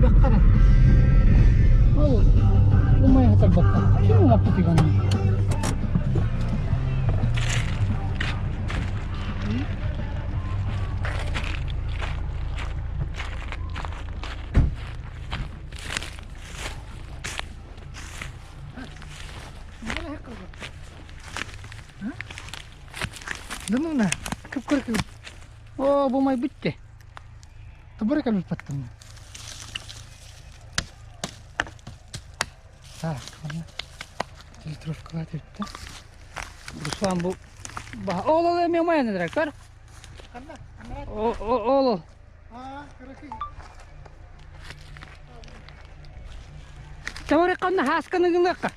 Көрбөххө эрэ. Ол умайа сытарбакка. Ким умаппытый онно? Дымына, кып-кыркы. О, бу май бүтте. Тобура кэлбит Так, литровкалаат бүттэ. Руслан бу ол ол эми умайан эдэр көр. Ол ол. Чавары канна хасканы гылыкка.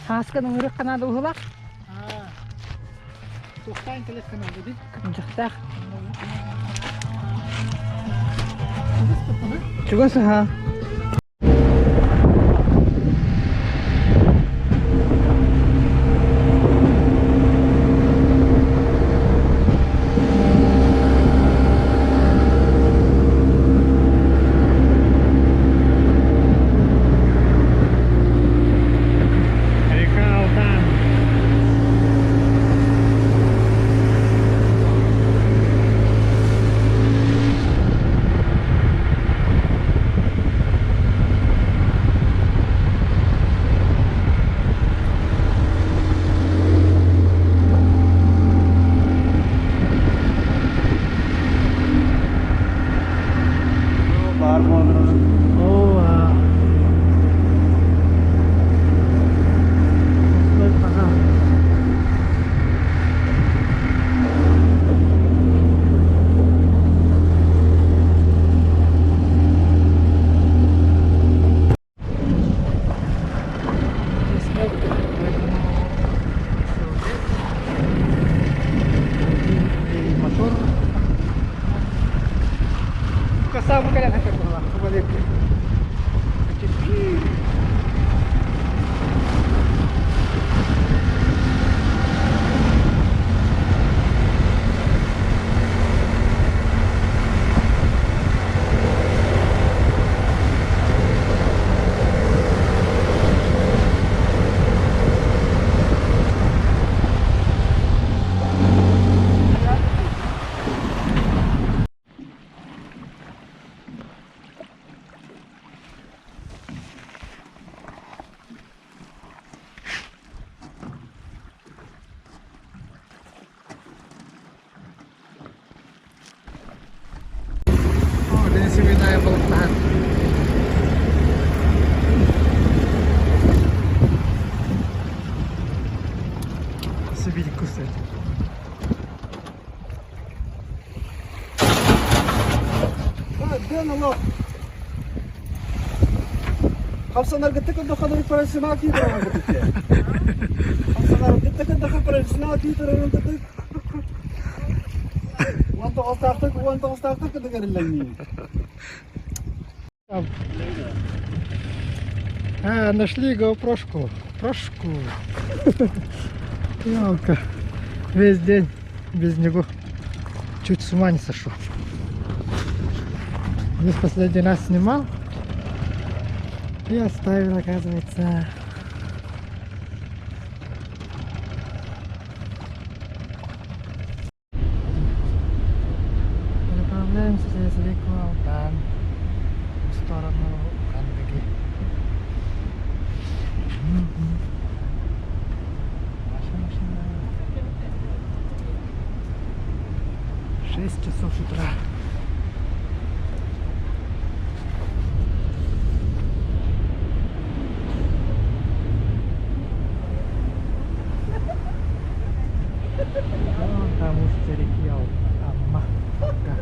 Хааскан ыҥырыахха наада уһулах. Туохтаан кэлиэххэ наада дии. Дьахтаах. Чугас аха. Река Алтан. Баар Оо, Мотор. Касабы кэлэн хатар буолла. Свиная балыктаһан. Сибирь кусать. Хамсанаргытта көрдөххө профессионал киһи турар Хамсанаргытта көрдөххө профессионал киһи турарын тутук. Уон тоҕустаахтык, уон тоҕустаахтык кытык эриллэҥниин. А, нашли GoPro-шку. Прошку. Ялка. Весь день без него чуть с ума не сошел. Здесь последний раз снимал и оставил, оказывается. Переправляемся через реку Алтан в сторону Хандыги. Наша машина. 6 часов утра. Вон там устье реки Амма. Устье.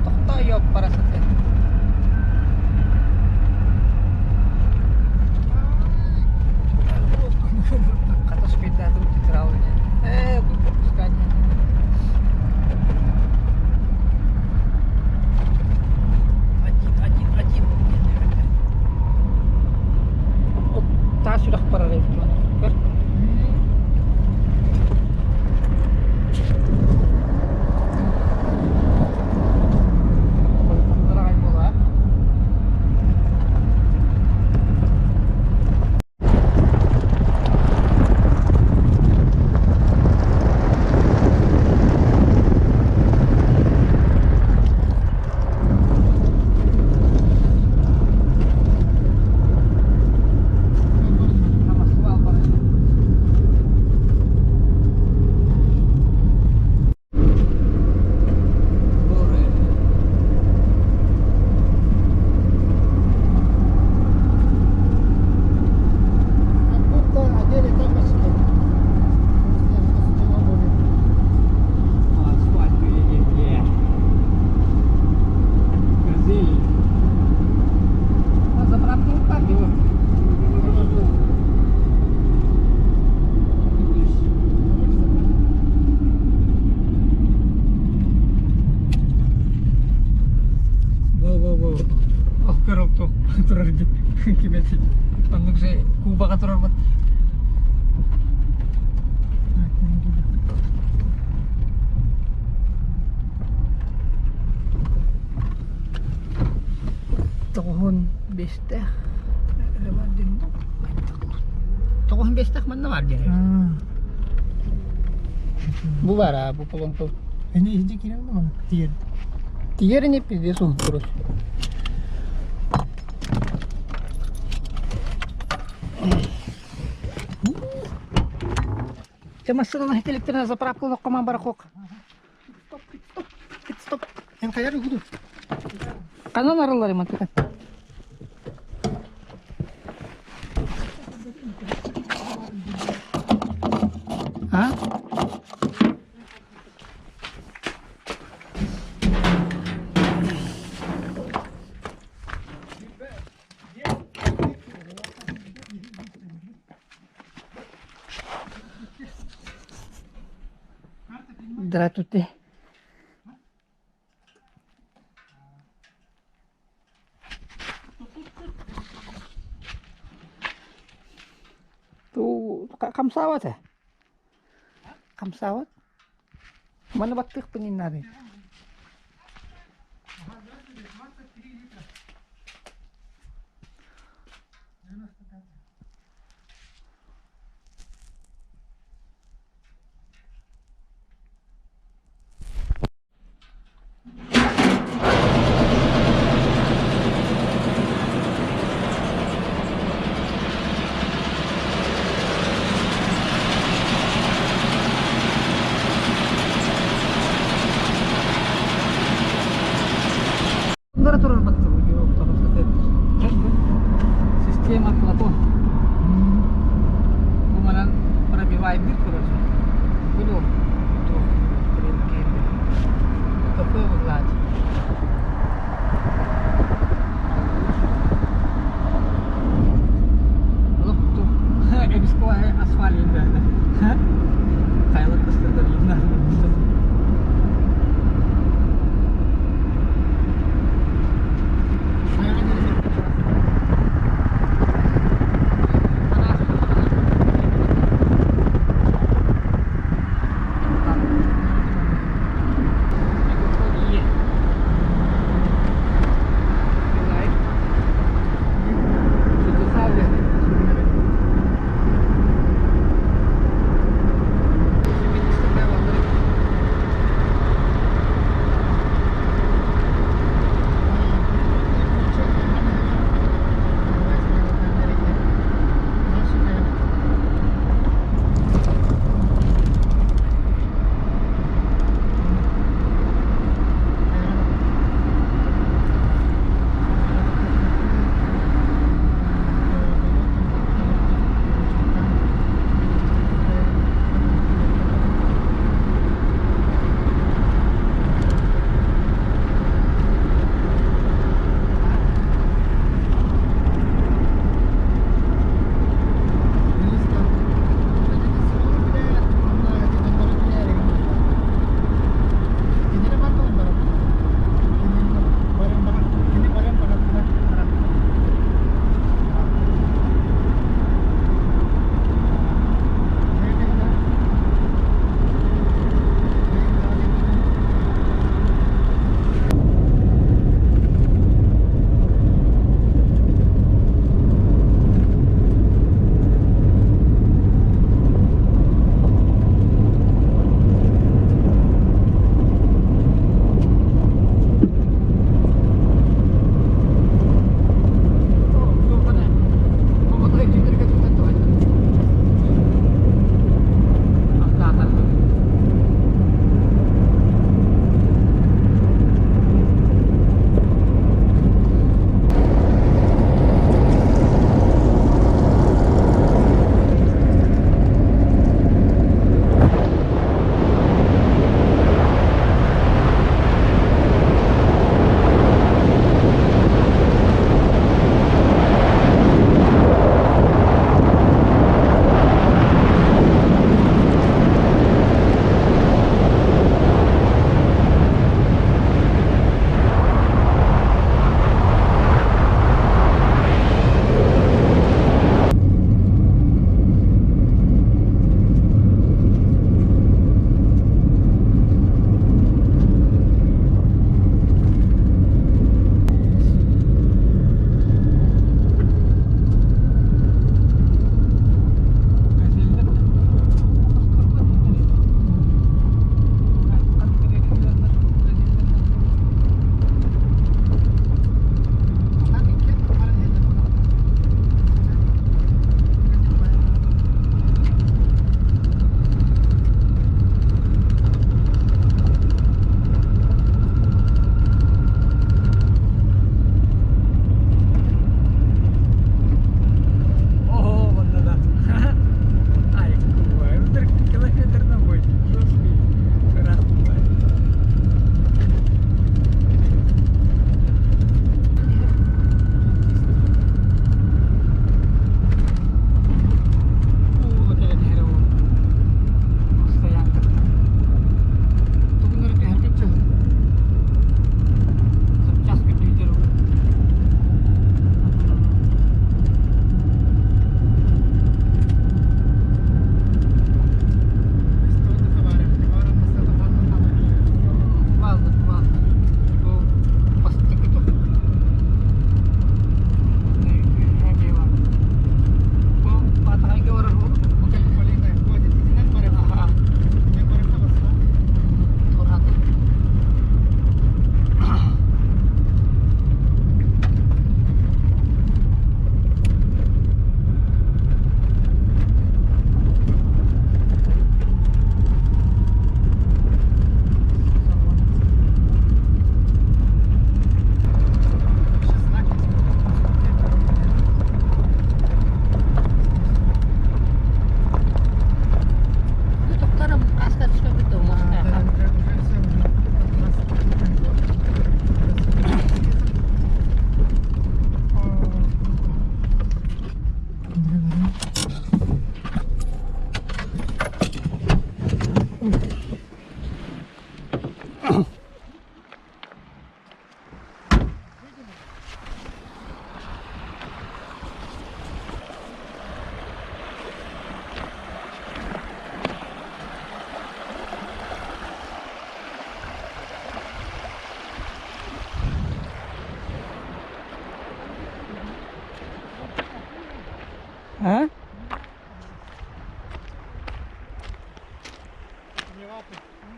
Тохтоо бара сытыа. Хата успейдаатыбыт титраалыня. Ээ, пускание. Один, один, один. Таас үрэх барар эбит Көр. Турар Оннук же Кубаға турарбыт. Тоҕуһун биэстээх Тоҕуһун биэстээх манна баар диэн. Бу баар аа бу полонто. Эни иһдьи киирэн да маны тиер. Тиер не пиздец он короче. Те машина электрная заправка локкоман барахок. Стоп, стоп, стоп. Эн хайар угуду. Канан арылар имантыка. А? Здравствуйте. Туу хамсаабат ээ. Хамсаабат. Маны баттыахпын иннааный.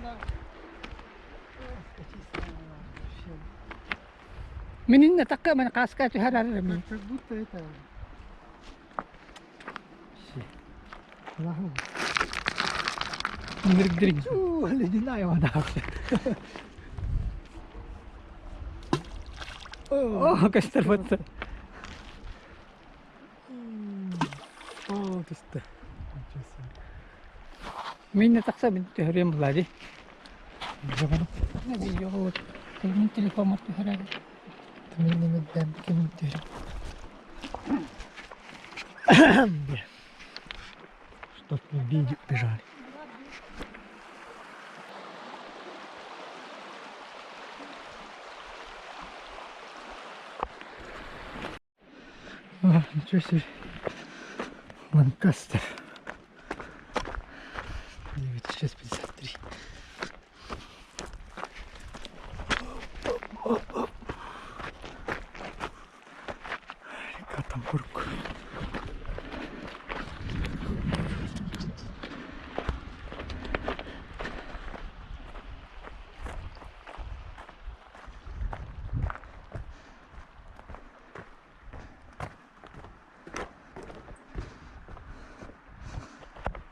Вообще. Мин иннэ такка мен кааска түһэр мин. Как будто это... Вообще. Плохо. Ниргдирин. Ледяная вода. О, көстөр бытты. О, түстэ. Ничего себе. Мин тахса мин түһөрүөм буолла дии. Жоғары. Видео мин телефоммар түһэрэр. Мин немедden ким түһэр. Чтоб медведи убежали. А, ничего себе. Ланкастер. 9,653. Оп, оп, оп. Река Тамбург.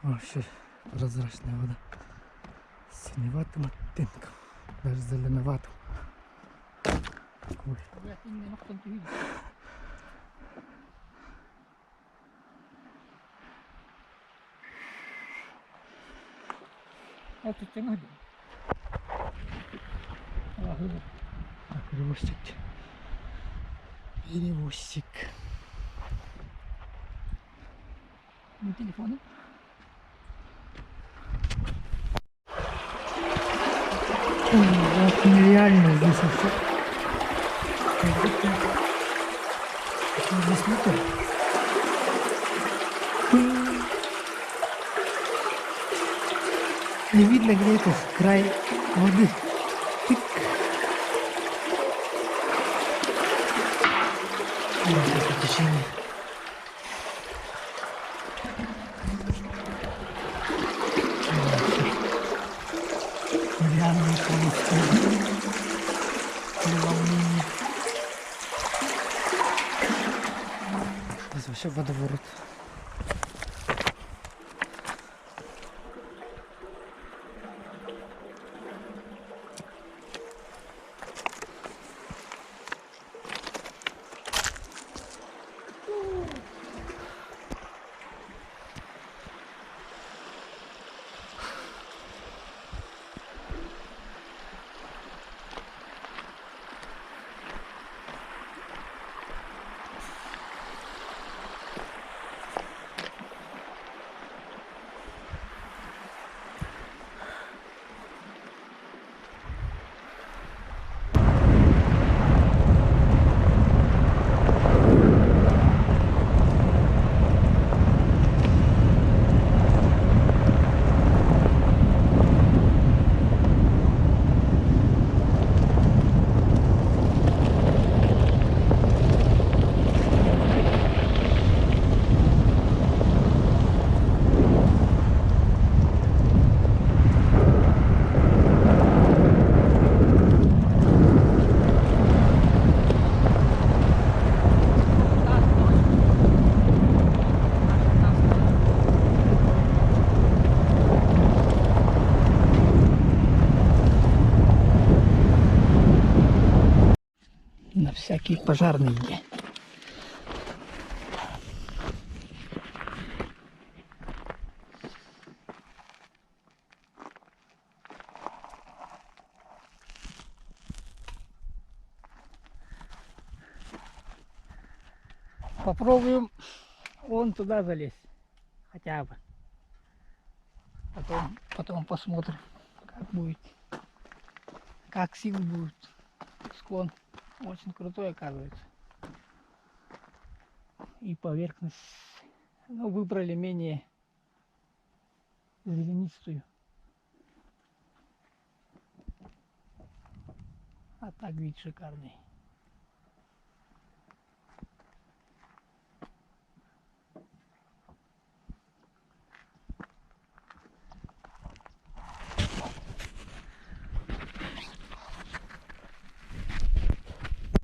Вообще прозрачная вода. С синеватым оттенком. Даже зеленоватым. Ой. Так, перевозчик. Перевозчик. Телефоны. Вот нереально здесь вообще. Как будто здесь нету. Не видно, где это край воды. Тык. Вот это течение. Нереальные полосы. Преломление. Здесь вообще водоворот. На всякий пожарный где. Попробуем вон туда залезть. Хотя бы. Потом посмотрим, как будет. Как сил будет. Склон очень крутой оказывается. И поверхность, ну, выбрали менее зеленистую. А так вид шикарный.